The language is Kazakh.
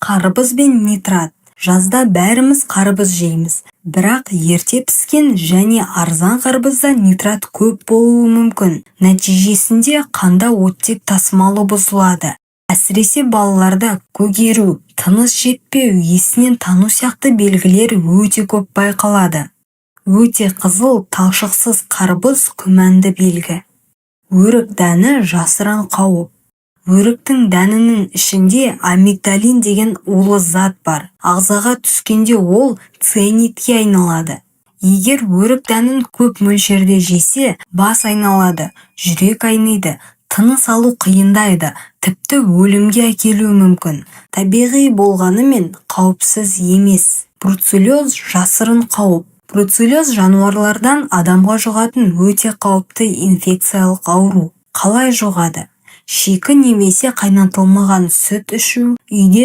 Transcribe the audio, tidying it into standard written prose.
Қарбыз бен нитрат. Жазда бәріміз қарбыз жейміз. Бірақ ерте піскен және арзан қарбызда нитрат көп болуы мүмкін. Нәтижесінде қанда оттек тасымалы бұзылады. Әсіресе балаларда көгеру, тыныс жетпеу, есінен тану сияқты белгілер өте көп байқалады. Өте қызыл, талшықсыз қарбыз – күмәнді белгі. Өрік дәні – жасырын қауіп. Өріктің дәнінің ішінде амигдалин деген улы зат бар. Ағзаға түскенде ол цианидке айналады. Егер өрік дәнін көп мөлшерде жесе, бас айналады, жүрек айниды, тыныс алу қиындайды, тіпті өлімге әкелуі мүмкін. Табиғи болғанымен, қауіпсіз емес. Бруцеллез – жасырын қауіп. Бруцеллез – жануарлардан адамға жұғатын өте қауіпті инфекциялық ауру. Қалай жұғады? Шикі немесе қайнатылмаған сүт ішу, үйде